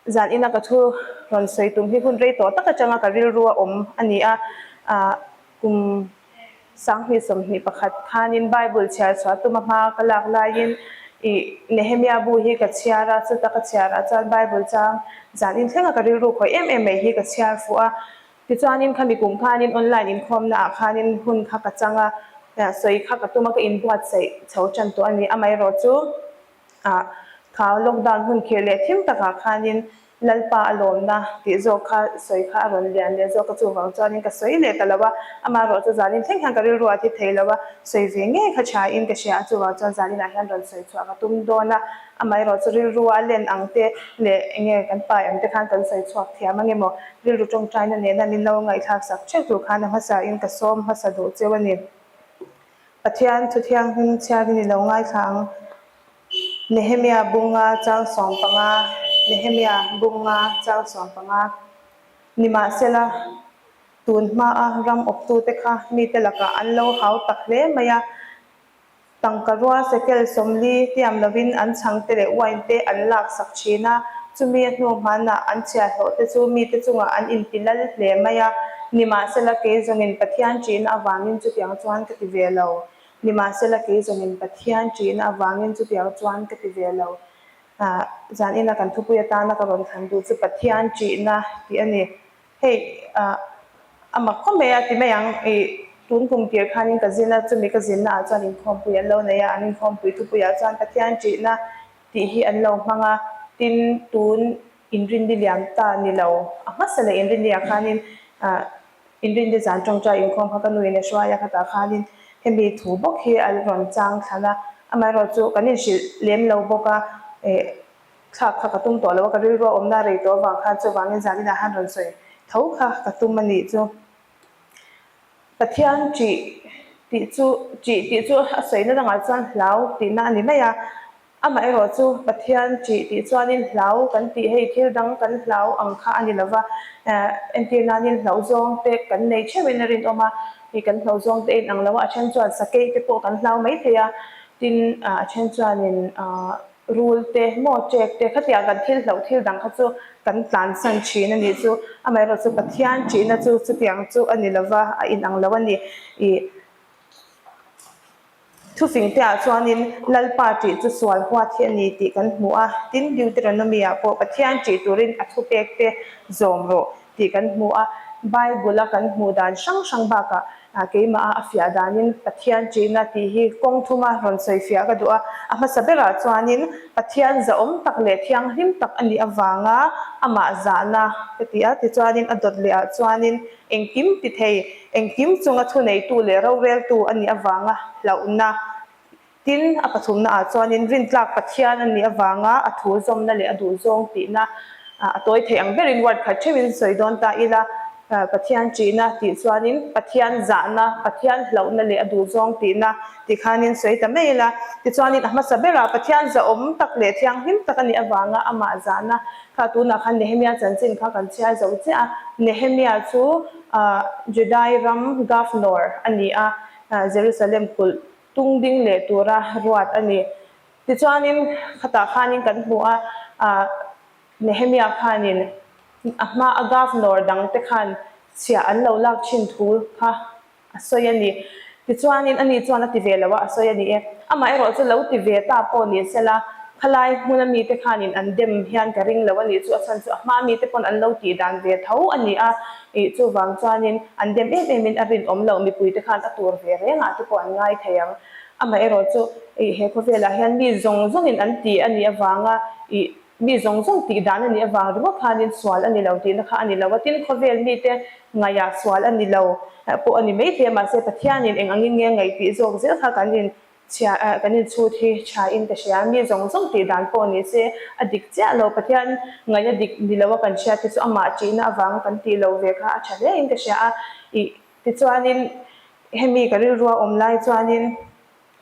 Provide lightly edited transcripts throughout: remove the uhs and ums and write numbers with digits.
Zan ina ka thu rawn sawi tum hi hun rei tawh tak atanga ka rilru a awm a ni a, kum 2021 khanin Bible chhiar chhuah tuma hma ka lak laiin ih Nehemia bu hi ka chhiar a, chuta ka chhiarah chuan Bible chang zan in thlenga ka rilru khawih em em mai hi ka chhiar fuh a. Tichuanin khami kum khanin online inkhawmna ah khanin hun kha ka chang a, sawi kha ka tuma ka inbuatsaih chho tan tawh a ni. Amaherawhchu. Ah, kha lockdown hun khirh leh thim takah khanin Lalpa a lawmna tih zawk kha sawi kha a rawn lian leh zawk a, chuvang chuanin ka sawi leh ta lo a, amaherawh chu zanin thleng hian ka rilru a thi thei lo a, sawi ve ngei kha tha in ka hria a, chuvang chuan zaninah hian rawn sawi chhuah ka tum dawn a, amaherawh chu rilru a len ang te leh enge kan pai ang te khan kan sawi chhuak thiam ange maw, rilru tawngtaina nena min lo ngaihthlak sak theuh tur khan a hmasa in ka sawm hmasa duh cheu a ni. Pathian thu thianghlim chhiarin i lo ngaithla ang. Nehemia bunga chang 15 Nehemia bunga chang 15 Nimahsela, tun hmaa ram awptute kha mite lakah an lo hau tak hle mai a, tangka rua sekel 40 tiam lovin an chhangte leh uain te an laksak thin a, chumi a hnu hmanah an chhiahhlawh te chu mite chungah an inti lal hle mai a. Nimahsela kei zawngin Pathian ṭihna avangin chutiang chuan ka ti ve lo. Nimahsela kei zawngin Pathian ṭihna avangin chutiang chuan ka ti ve lo. Zan ina kan thupui atana ka rawn thlan duh chu Pathian ṭihna tih a ni. Hei a mak khawp mai a ti mai ang. Ih tun kum tir khanin ka zin a, chumi ka zinna ah chuan inkhawmpui an lo nei a, an inkhawmpui thupuiah chuan Pathian ṭihna tih hi an lo hmang a, tin tun Inrinni lian ta ni lo. A hmasa leh Inrinni ah khanin Inrinni zan tawngtai inkhawm kha ka nuin a hruai a, khatah khanin hemi thu bawk hi a rawn chang thlan a, amaherawh chu kan inhrilh lem lo bawk a, thlak kha ka tum tawh lo a, ka rilru a awmna rei tawh avang khan chuvangin zaninah han rawn sawi tho kha ka tum a nih chu. Pathian ṭih tih chu ṭih tih chu a sawina dangah chuan hlau tihna a ni mai a. Amaherawh chu Pathian ṭih tih chuanin hlau kan tih hei thil dang kan hlau ang kha a ni lova, entir nanin hlauh zawng te kan nei theuhin a rinawm a, hei kan hlauh zawng te inang lo a, a then chuan sakei te pawh kan hlau mai thei a, tin a then chuanin rul te maw ṭek te khatiang kan thil hlauh thil dang kha chu kan tlansan ṭhin a nih chu. Amaherawh chu Pathian ṭihna chu chutiang chu a ni lova, a inang lo a ni. Ih. Thufingte-ah chuanin Lalpa ṭih chu sual huat hi a ni tih kan hmu a, tin Deuteronomy-ah pawh Pathian ṭih turin a thupekte zawm rawh tih kan hmu a. Bible-a kan hmuh dan hrang hrang bakah keimaha a fiah danin Pathian ṭihna tih hi kawng thuma rawn sawi fiah ka duh a. A hmasa berah chuanin Pathian zahawm tak leh thianghlim tak a nih avanga amah zahna ka ti a, tichuanin a dawt lehah chuanin engkim ti thei Engkim chunga thuneitu leh roreltu a nih avanga hlauhna, tin, a pathumnaah chuanin rintlak Pathian a nih avanga a thu zawmna leh a duhzawng tihna a tawi theih ang berin word khat theuhin sawi dawn ta ila, Pathian ṭihna tih chuanin Pathian zahna, Pathian hlauhna leh a duhzawng tihna ti khanin sawi ta mai ila. Tichuanin a hmasa berah Pathian zahawm tak leh thianghlim tak a nih avanga amah zahna kha tunah khan Nehemia chanchin kha kan chhiar zo chiah a, Nehemia chu Judai ram governor a ni a, Jerusalem kulh tung ding leh tura ruat a ni. Tichuanin khatah khanin kan hmu a, Nehemia khanin a hma a governor dangte khan chhiah an lo lak thin thu kha A sawi a ni. Tichuanin ani chuan a ti ve lo a, a sawi a ni e. Amaherawh chu lo ti ve ta pawh ni sela, khalai hmuna mite khanin an dem hian ka ring lo a nih chu, a chhan chu a hma mite pawn an lo tih dan ve tho a ni a, ih chuvang chuanin an dem em emin a rinawm loh mipuite khan a tur ve rengah te pawh an ngai thei ang. Amaherawh chu ih he khawvelah hian mi zawng zawngin an ti a nih avanga ih Mi zawng zawng tih dan a nih avang ringawt khanin sual a ni lo tihna kha a ni lo a, tin khawvel mite ngaihah sual a ni lo pawh a ni maithei a, mahse Pathianin eng angin nge ngaih tih zawk zel kha kan in chhia kan in chhut hi tha in ka hria. Mi zawng zawng tih dan pawh ni se a dik chiah lo, Pathian ngaihna dik ni lo a kan hriat te chu amah ṭihna avanga kan tih lo ve kha a tha hle in ka hria a, ih tichuanin hemi ka rilrua awm lai chuanin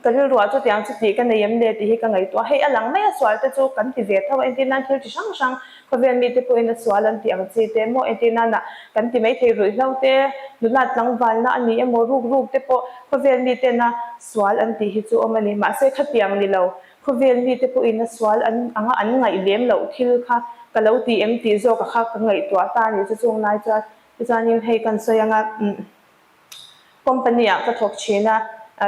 Ka rilruah chutiang chu tih ka nei em le tih hi ka ngaihtuah. Hei a lang mai a sual te chu kan ti ve tho a, entir nan thil chi hrang hrang khawvel mite pawhin a sual an tih ang chi te maw entir nana kan ti maithei ruihhlo te, nula tlangvalna a ni emaw ruk ruk te pawh khawvel mitena sual an tih hi chu awm a ni. Mahse khatiang ni lo, khawvel mite pawhin a sual an anga an ngaih lem loh thil kha. ka lo ti em tih zawk a kha ka ngaihtuah ta a nih chu chung lai chuan tichuanin hei kan sawi anga umm company ah ka thawk thin a,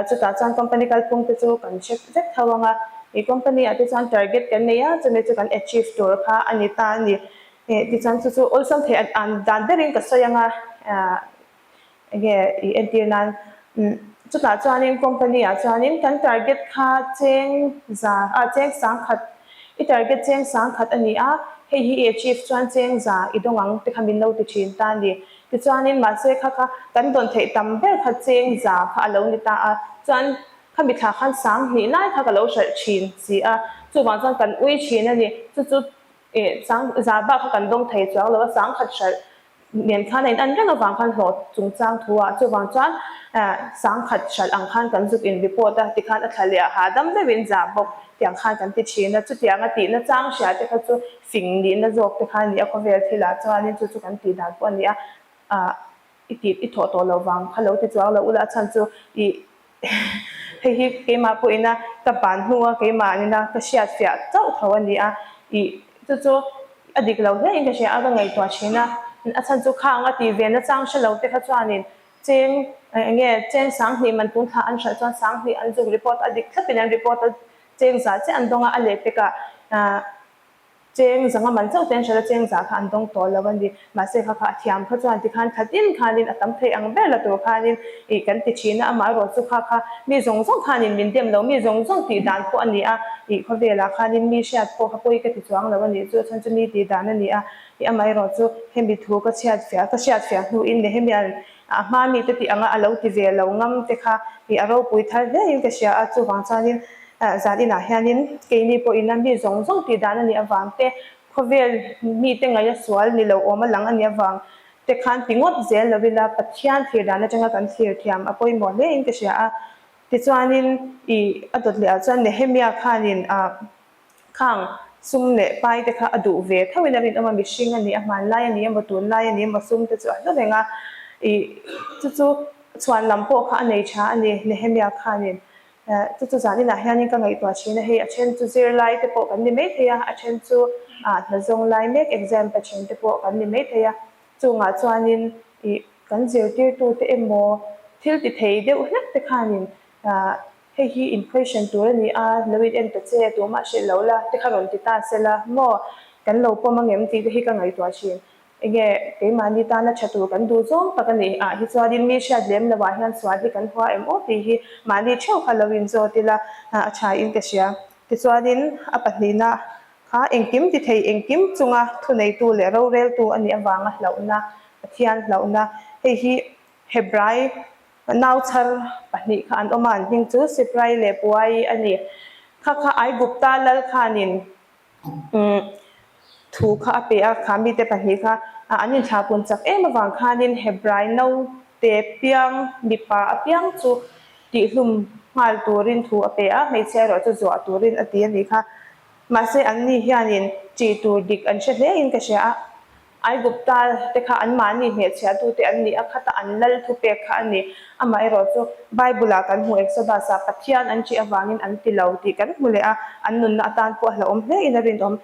chutah chuan company kalphung te chu kan hre vek tho ang a, ih company ah te chuan target kan nei a, chumi chu kan achieve tur kha a ni ta a ni. Tichuan chu chu awlsam theih an dan berin ka sawi ang a, Enge i entir nan chutah chuanin company ah chuanin kan target kha cheng za ah cheng sangkhat i target cheng sangkhat a ni a, hei hi i achieve chuan cheng za i dawng ang te kha min lo ti thin ta a ni. Tichuanin mahse kha kha kan dawn theih tam ber kha cheng za kha a lo ni ta a, chuan khami thla khan sanghnih lai kha ka lo hralh thin si a, chuvang chuan kan ui thin a ni. Chu chu sang za bak kha kan dawng thei chuang lo a, sangkhat hralh Nen khan a in an reng avang khan hlawh chungchang thu ah chuvang chuan sangkhat hralh ang khan kan zuk in report a tikhan a thla leh a hahdam deuhin zah bawk tiang khan kan ti thin a, chutiang a tihna chang hria te kha chu fing nihna zawk te kha a ni a khawvel thil ah chuanin chu chu kan tih dan pawh a ni a, ah i tih i thawh tawh lo vang kha lo ti chuang lo ula a chhan chu i Hei hi keimah pawhin a ka ban hnua keimah nena ka hriat fiah chauh tho a ni a, ih chu chu a dik lo hle in ka hria a, ka ngaihtuah thin a, a chhan chu khang a tih ve na chang hre lo te kha chuanin cheng eng nge cheng sanghnih man tun thla an hralh chuan sanghnih an zuk report a dik thlapin an report a, cheng zah chiah an dawng a, a lehpekah ah Cheng zanga man chauh te an hrilh a, cheng zah kha an dawng tawh lo a ni. Mahse kha kha a thiam kha chuan tikhan thatin khanin a tam thei ang ber la tur khanin ih kan ti thin a, amaherawh chu kha kha mi zawng zawng khanin min dem lo, mi zawng zawng tih dan pawh a ni a, ih khawvelah khanin mi hriat pawh kha pawi ka ti chuang lo a nih chu, chhan chu mi tih dan a ni a, ih amaherawh chu hemi thu ka chhiat fiah, ka hriat fiah hnuin Nehemia'n a hma mite tih anga a lo ti ve lo ngam te kha ih a ropui thar hlein ka hria a, chuvang chuanin Zan inah hianin keini pawhin a mi zawng zawng tih dan a nih avang te, khawvel mite ngaih a sual ni lo awm a lang a nih avang te khan ti ngawt zel lo ila Pathian thlir dan atanga kan thlir thiam a pawimawh hle in ka hria a. Tichuanin ih a dawt leh ah chuan Nehemia khanin ah khang sum leh pai te kha a duh ve tho in a rinawm a, mihring a nih a, hmanlai a ni emaw tunlai a ni emaw sum te chu a hlu reng a, ih chu chu chhuan lam pawh kha a nei tha a ni Nehemia khanin. Chu chu zan inah hianin ka ngaihtuah thin a, hei a then chu zirlai te pawh kan ni mai thei a, a then chu hna zawng lai mek exam pa then te pawh kan ni mai thei a, chungah chuanin ih kan zirtirtute emaw thil ti thei deuh hlek te khanin hei hi in question tur a ni a, lo in en ta che tumah hrilh lo la te kha rawn ti ta se la maw kan lo pawm angem tih te hi ka ngaihtuah thin. Enge keimahni tana tha tur kan duh zawng tak a nih ah hi chuanin mi hriat lem lo ah hian sual hi kan hua em aw tih hi mahni theuh kha lo inzawt ila a tha in ka hria. Tichuanin a pahnihna kha engkim ti thei engkim chunga thuneitu leh roreltu a nih avanga hlauhna, Pathian hlauhna, hei hi Hebrai nau chhar pahnih kha an awm a, an hming chu Siprai leh Puai a ni. Kha kha Aigupta lal khanin Thu kha a pe a, kha mite pahnih kha an inthlahpun chak em avang khanin Hebrai naute piang mipa apiang chu tihhlum nghal turin thu a pe a, hmeichhia erawh chu zuah turin a ti a nih kha. Mahse anni hianin ṭih tur dik an hre hlein ka hria a. Aigupta te kha anmahni hnehchhiahtute an ni a, khata an lal thupek kha a ni. Amaherawhchu, Bible-ah kan hmu Exodus-ah Pathian an ṭih avangin an ti lo tih kan hmu leh a, an nunna atan pawh a hlauhawm hlein a rinawm.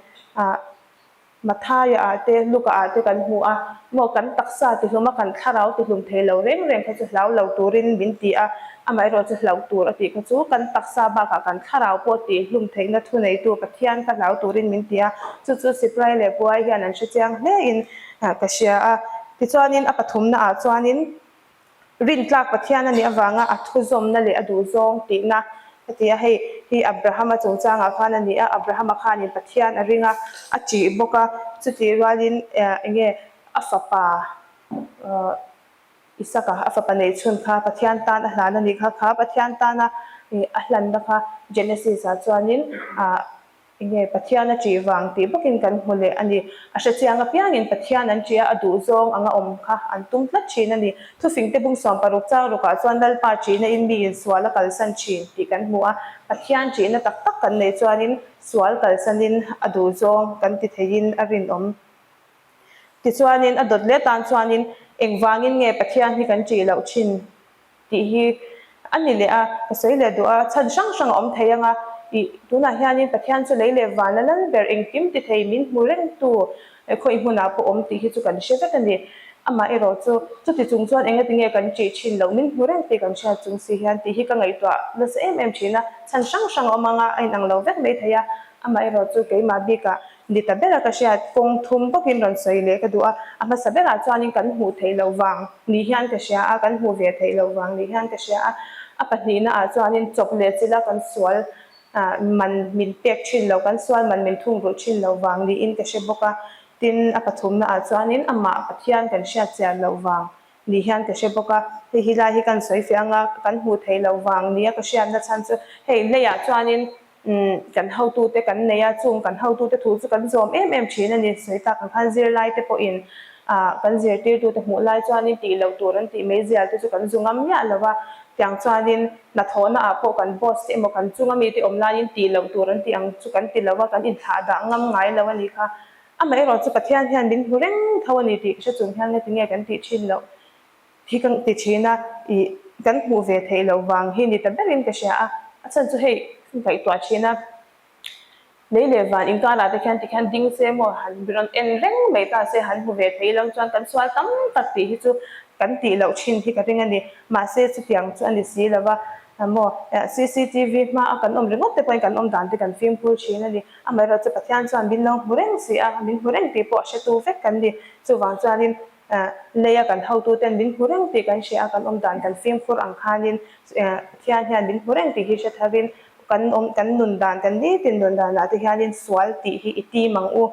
Mathaia-ah te, Luka-ah te kan hmu a, maw kan taksa tihlum a, kan thlarau tihlum thei lo reng reng kha chu hlau lo turin min ti a, amaherawhchu hlauh tur a tih kha chu kan taksa bakah kan thlarau pawh tihlum theihna thuneitu Pathian kha hlau turin min ti a, chu chu Siprai leh Puai hian an hre chiang hlein ka hria a. Tichuanin a pathumna ah chuanin rintlak Pathian a nih avanga a thuzawmna leh a duhzawng tihna ka ti a, hei hi Abrahama chungchangah khan a ni a, Abrahama khanin Pathian a ring a, a ṭih bawk a, chutih rualin enge a fapa Isaka a fapa neih chhun kha Pathian tan a hlan a nih kha, kha Pathian tana a hlanna kha Genesis ah chuanin Enge Pathian a ṭih vang tih bawkin kan hmu leh a ni. A hrechiang apiangin Pathian an ṭih a, a duhzawng anga awm kha an tum tlat ṭhin a ni. Thufingte bung 16 chang rukah chuan Lalpa ṭihna in miin sual a kalsan ṭhin tih kan hmu a. Pathian ṭihna tak tak kan neih chuanin sual kalsanin a duhzawng kan ti theiin a rinawm. Tichuanin a dawt leh tan chuanin engvangin nge Pathian hi kan ṭih loh ṭhin? Tih hi a ni leh a, ka sawi leh duh a, chhan hrang hrang a awm thei ang a. Ih, tunah hianin Pathian chu lei leh vana lal ber engkim ti thei min hmu rengtu khawi hmunah pawh awm tih hi chu kan hre vek a ni. Amah erawh chu chuti chung chuan engati nge kan ṭih ṭhin loh min hmu reng tih kan hriat chung si hian tih hi ka ngaihtuah nasa em em ṭhin a, chhan hrang hrang a awm anga a inang lo vek mai thei a. Amah erawh chu keimah bikah ni ta bera ka hriat kawng thum bawkin rawn sawi leh ka duh a, a hmasa berah chuanin kan hmuh theih loh vang ni hian ka hria a, kan hmuh ve theih loh vang ni hian ka hria a, a pahnihna ah chuanin chawp leh chila kan sual man min pek thin lo, kan sual man min thungrulh thin loh vang niin ka hre bawk a, tin a pathumna ah chuanin amah Pathian kan hriat chian loh vang ni hian ka hre bawk a, hei hi lai hi kan sawi fiah anga kan hmuh theih loh vang nia ka hriatna chhan chu hei leiah chuanin Umm, kan hotute kan nei a, chung kan hotute thu chu kan zawm em em thin a ni. Sawi tak ang khan zirlaite pawhin ah kan zirtirtute hmuh lai chuanin tih loh tur an tih mai zial te chu kan zu ngam miah lo va, tiang chuanin hnathawhna ah pawh kan boss te emaw kan chunga mite awm laiin tih loh tur an tih ang chu kan ti lo va, kan inthlah dah ngam ngai lo a ni kha. Amaherawhchu Pathian hian min hmu reng tho a ni tih ka hre chung hian ngati nge kan tih thin loh. Hi kan ti thin a, ih kan hmuh ve theih loh vang hi ni ta berin ka hria a, a chhan chu hei ka ngaihtuah thin a, lei leh van inkarah te khian tikhian ding se maw han rawn en reng mai ta se han hmu ve thei lo chuan kan sual tam tak tih hi chu kan tih loh thin hi ka ring a ni, mahse chutiang chu a ni si lo va, maw cctv hma a kan awm ringawt te pawhin kan awm dan te kan fimkhur thin a ni, amaherawhchu Pathian chuan min lo hmu reng si a, min hmu reng tih pawh a hretu vek kan ni, chuvang chuanin Leia kan hotuten min hmu reng tih kan hria a, kan awm dan kan fimkhur ang khanin Pathian hian min hmu reng tih hi hre tharin kan awm kan nun dan kan nitin nun danah te hianin sual tih hi i tim ang u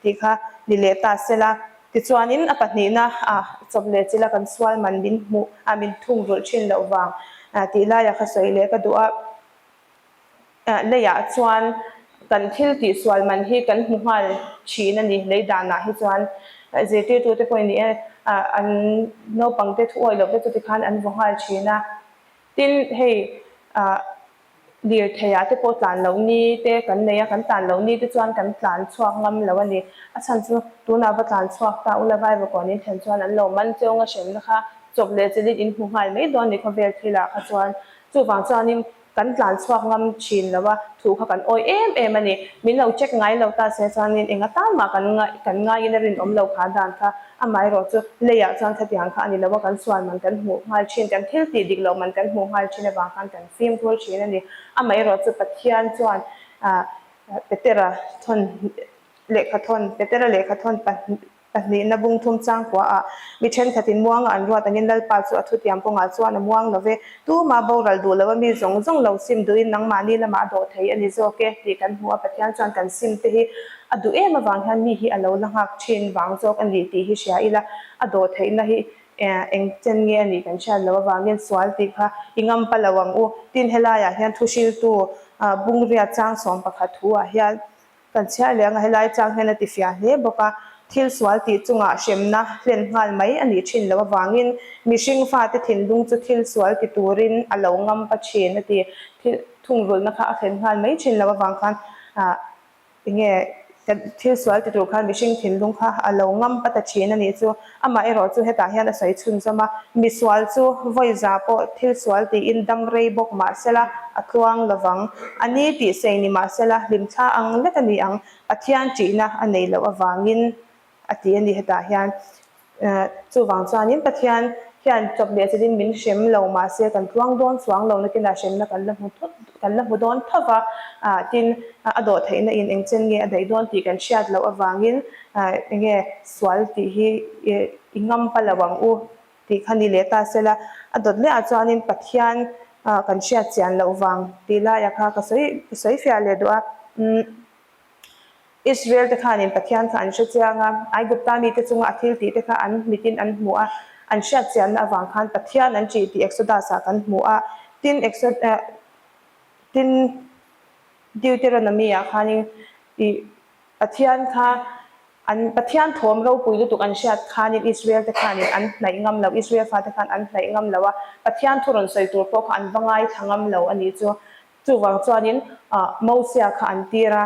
tih kha ni leh ta sela. Tichuanin a pahnihna ah chawp leh chila kan sual man min hmuh a min thungrulh thin loh vang tih laiah kha sawi leh ka duh a. Leiah chuan kan thil tihsual man hi kan hmu nghal thin a ni. Lei danah hi chuan zirtirtute pawhin ni e, an naupangte thu awih loh te chu tikhan an vaw nghal thin a. Tin, hei lirtheiah te pawh tlan loh ni te kan nei a, kan tlan loh ni te chuan kan tlan chhuak ngam lo a ni. A chhan chu tunah va tlan chhuak ta ula Vaivakawn in thlen chuan an lo man cheu nga hremna kha chawp leh chilhin in hmu nghal mai dawn ni khawvel thilah kha chuan. Chuvang chuanin Kan tlan chhuak ngam thin lo a, thu kha kan awih em em a ni. Min lo check ngai lo ta se chuanin eng atan mah kan ngai kan ngaiin a rinawm lo kha dan kha amaherawh chu leiah chuan khatiang kha a ni lo a, kan sual man kan hmuh nghal thin, kan thil tih dik loh man kan hmuh nghal thin avang khan kan fimkhur thin a ni. Amaherawh chu Pathian chuan ah Petera thawn lehkha thawn Petera lehkha thawn pahnih Pahnihna bung thum changkua ah mi thenkhatin muanga an ruat angin Lalpa chu a thutiam kawngah chuan a muang lo ve. Tumah boral duh lo a mi zawng zawng lo sim duhin nangmahni lamah a dawh thei a ni zawk e tih kan hmu a, Pathian chuan kan sim te hi a duh em avang hian mi hi a lo la nghak thin vang zawk a ni tih hi hria ila, a dawh theihna hi eng chen nge a nih kan hriat loh avangin sual tih kha i ngampa lo ang u. Tin helaiah hian thuhriltu bungriat chang 11 thu ah hian Kan chhiar leh anga helai chang hian a ti fiah hle bawk a, thil sual tih chungah hremna hlen nghal mai a nih thin loh avangin mihring fate thinlung chu thil sual ti turin a lo ngam pa thin a ti. Thil thungrulhna kha a thlen nghal mai thin loh avang khan ah enge thil sual ti tur khan mihring thinlung kha a lo ngam pa ta thin a nih chu. Amaherawh chu hetah hian a sawi chhunzawm a, misual chu vawi za pawh thil sual tiin dam rei bawk mah sela a tluang lovang. A ni tih sei ni mah sela hlimthla ang lek a ni ang, Pathian ṭihna a nei loh avangin a ti a ni hetah hian. Chuvang chuanin Pathian hian chawp leh chelin min hrem lo mah se kan tluang dawn chuang lo nakinah hremna kan la hmu thut kan la hmu dawn tho va, tin a dawh theihna in eng chen nge a daih dawn tih kan hriat loh avangin enge sual tih hi i ngam pa lo ang u tih kha ni leh ta sela, a dawt leh ah chuanin Pathian kan hriat chian loh vang tih laiah kha ka sawi ka sawi fiah leh duh a. Israel te khanin Pathian kha an hre chiang a, Aigupta mite chunga a thil tih te kha an mitin an hmu a, an hriat chianna avang khan Pathian an ṭih tih Exodus ah kan hmu a, tin Exod tin Deuteronomy ah khanin ih Pathian kha an Pathian thawm ropui lutuk an hriat khanin Israel te khanin an hnaih ngam lo, Israel fate khan an hnaih ngam lo a, Pathian thu rawn sawi tur pawh kha an va ngaithla ngam lo a nih chu. Chuvang chuanin Mosia kha an tir a,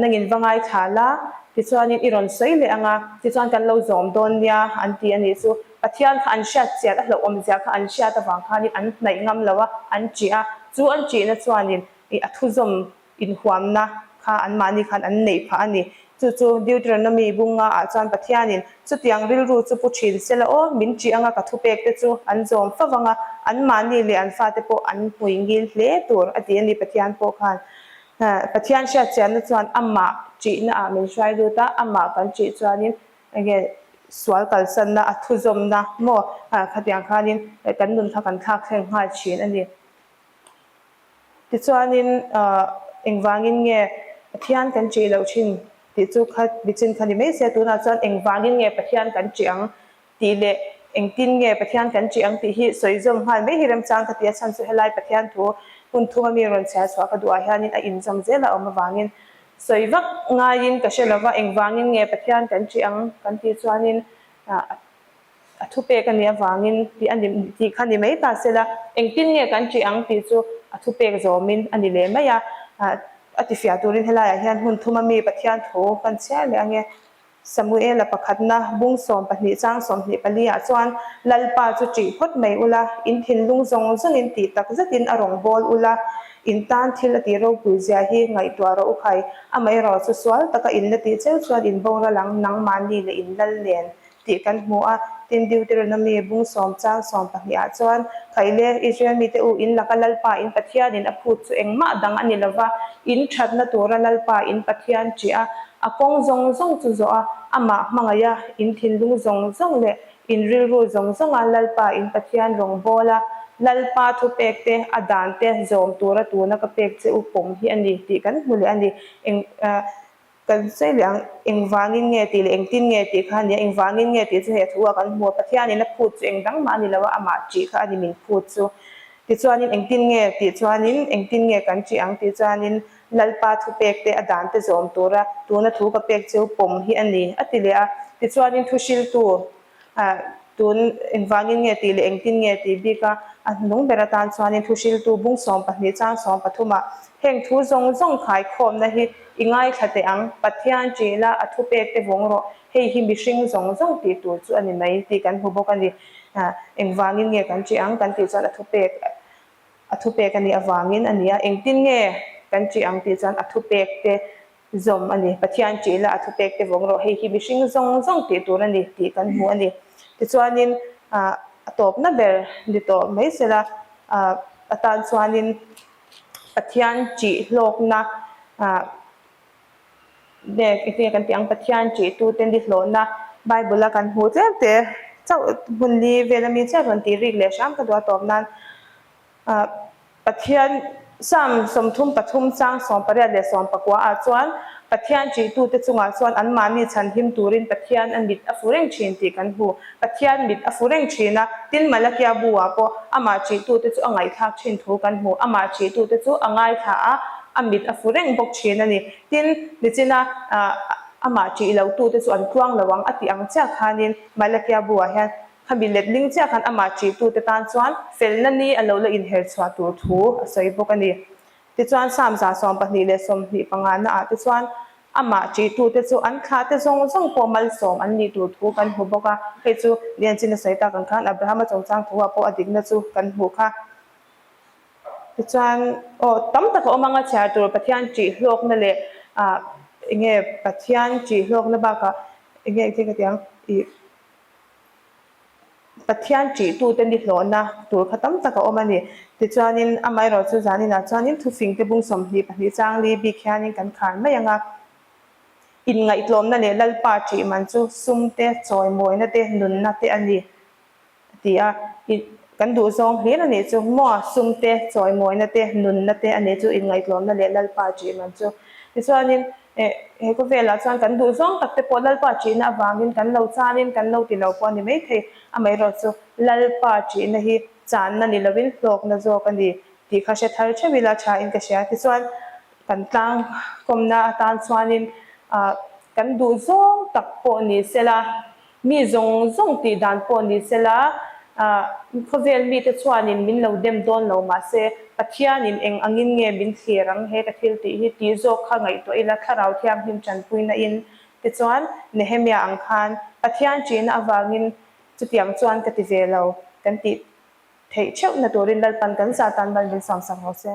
nangin va ngaithla la, tichuanin i rawn sawi leh ang a, tichuan kan lo zawm dawn nia an ti a nih chu. Pathian kha an hriat chiat, a hlauhawm zia kha an hriat avang khanin an hnaih ngam lo a, an ṭih a, chu an ṭihna chuanin a thuzawm. inhuamna kha anmahni khan an neih phah a ni. Chu chu Deuteronomy bunga ah chuan Pathianin chutiang rilru chu pu thin sela aw, min ṭih anga ka thupek te chu an zawm fo vang a, anmahni leh an fate pawh an hmui ngil hle tur a ti a ni Pathian pawh khan. Pathian hriatchianna chuan amah ṭihna ah min hruai lut a, amah kan ṭih chuanin enge sual kalsanna a thuzawmna maw khatiang khanin kan nun kha kan thlak thleng nghal thin a ni. Tichuanin engvangin nge Pathian kan ṭih loh thin tih chu kha michin kha ni mai se, tunah chuan engvangin nge Pathian kan ṭih ang tih leh engtin nge Pathian kan ṭih ang tih hi sawi zawm nghal mai hi remchang ka ti a, chhan chu helai Pathian thu hun thuma mi rawn chhiar chhuah ka duhah hianin a inzawm zel a awm avangin sawi vak ngaiin ka hre lova engvangin nge Pathian kan ṭih ang kan tih chuanin a thupek a nih avangin tih a ni tih kha ni mai ta sela, engtin nge kan ṭih ang tih chu a thupek zawmin a ni leh mai a, a tifiah turin helaiah hian hmun thuma mi Pathian thu kan chhiar leh ange. Samuela pakhatna bung 12 chang 24 ah chuan Lalpa chu ṭih phawt mai ula, in thinlung zawng zawngin tih tak zetin a rawn bawl ula, in tan thil a tih ropui zia hi ngaihtuah rawh u khai, amaherawh chu sual taka in la tih cheu chuan in boral ang nangmahni leh in lal nen tih kan hmu a. Tin, Deuteronomy bung sawm chang 12 ah chuan, Khaile, Israel mite u, in laka Lalpa in Pathianin a phut chu engmah dang a ni lo va, in thatna tura Lalpa in Pathian ṭih a, a kawng zawng zawng chu zawh a, amah hmangaih a, in thinlung zawng zawng leh in rilru zawng zawnga Lalpa in Pathian rawngbâwl a, Lalpa thupek te, a dan te zawm tura tuna ka pek che u pawm hi a ni tih kan hmu leh a ni. Eng. Kan sawi leh ang, engvangin nge tih leh engtin nge tih kha a nia, engvangin nge tih chu hei a thu a kan hmu a, Pathianin a phut chu eng dang mah a ni lo a, amah ṭih kha a ni min phut chu. Tichuanin engtin nge tih chuanin engtin nge kan ṭih ang tih chuanin Lalpa thupek te a dan te zawm tura tuna thu ka pek cheu pawm hi a ni a ti leh a. Tichuanin thuhriltu Tun engvangin nge tih leh engtin nge tih bik a, a hnung ber atan chuanin thuhriltu bung 12 chang 13 ah heng thu zawng zawng khaikhawmna hi i ngaithla teh ang, Pathian ṭih la a thupek te vawng rawh, hei hi mihring zawng zawng tih tur chu a ni mai tih kan hmu bawk a ni. Engvangin nge kan ṭih ang kan tih chuan a thupek a thupek a nih avangin a ni a, engtin nge kan ṭih ang tih chuan a thupek te Zawm a ni. Pathian ṭih la a thupek te vawng rawh. Hei hi mihring zawng zawng tih tur a ni tih kan hmu a ni. Tichuanin a tawpna ber ni tawh mai sela atan chuanin Pathian ṭih hlawkna nge enge kan tih ang Pathian ṭih tute ni hlawhna Bible a kan hmuh tlem te chauh hmun li vel ami chiah rawn tih rik leh hram ka duh a tawp nan. Pathian Psalm 33 chang 18 leh 19 ah chuan Pathian ṭihtute chungah chuan anmahni chhanhim turin Pathian a mit a fu reng ṭhin tih kan hmu. Pathian mit a fu reng ṭhin a, tin Malakia bu ah pawh amah ṭihtute chu a ngaihthlak ṭhin thu kan hmu. Amah ṭihtute chu a ngaithla a, a mit a fu reng bawk ṭhin a ni. Tin, nichina amah ṭih lotute chu an tluang lo ang a tih ang chiah khanin Malakia bu ah hian Khami letling chiah khan amah ṭihtute tan chuan felna ni a lo la inher chhuah tur thu a sawi bawk a ni. Tichuan Psalm 12 leh 25 naah te chuan amah ṭihtute chu an thlahte zawng zawng pawh malsawm an nih tur thu kan hmu bawk a. Hei chu Lianchina sawi tak ang khan Abrahama chungchang thuah pawh a dikna chu kan hmuh kha. Tichuan aw tam tak a awm anga chhiar tur Pathian ṭih hlawkna leh ah enge Pathian ṭih hlawkna bakah enge engtin ka ti ang ih. Pathian ṭihtute ni hlawhna tur kha tam tak a awm a ni. Tichuanin amaherawh chu zaninah chuanin thufingte bung 22 chang li bik hianin kan khar mai ang a. Inngaihtlawmna leh Lalpa ṭih man chu sum te, chawimawina te, nunna te a ni. A ti a, i kan duh zawng hlir a nih chu maw sum te, chawimawina te, nunna te a nih chu inngaihtlawmna leh Lalpa ṭih man chu. Tichuanin eh he khawvelah chuan kan duh zawng tak te pawh Lalpa ṭihna avangin kan lo chanin kan lo ti lo pawh a ni maithei. Amaherawh chu Lalpa ṭihna hi channa ni lovin hlawkna zawk a ni tih kha hre thar theuh ila thain ka hria. Tichuan kan tlang kawmna atan chuanin ah kan duh zawng tak pawh ni sela, Mi zawng zawng tih dan pawh ni sela, khawvel mite chuanin min lo dem dawn lo mahse, Pathianin eng angin nge min thlir ang he ka thil tih hi tih zawk kha ngaihtuah ila Thlarau Thianghlim tanpuina in tichuan Nehemia ang khan Pathian ṭihna avangin chutiang chuan ka ti ve lo kan tih theih theuhna turin Lalpan kan zah tan mal min sawmsak rawh se.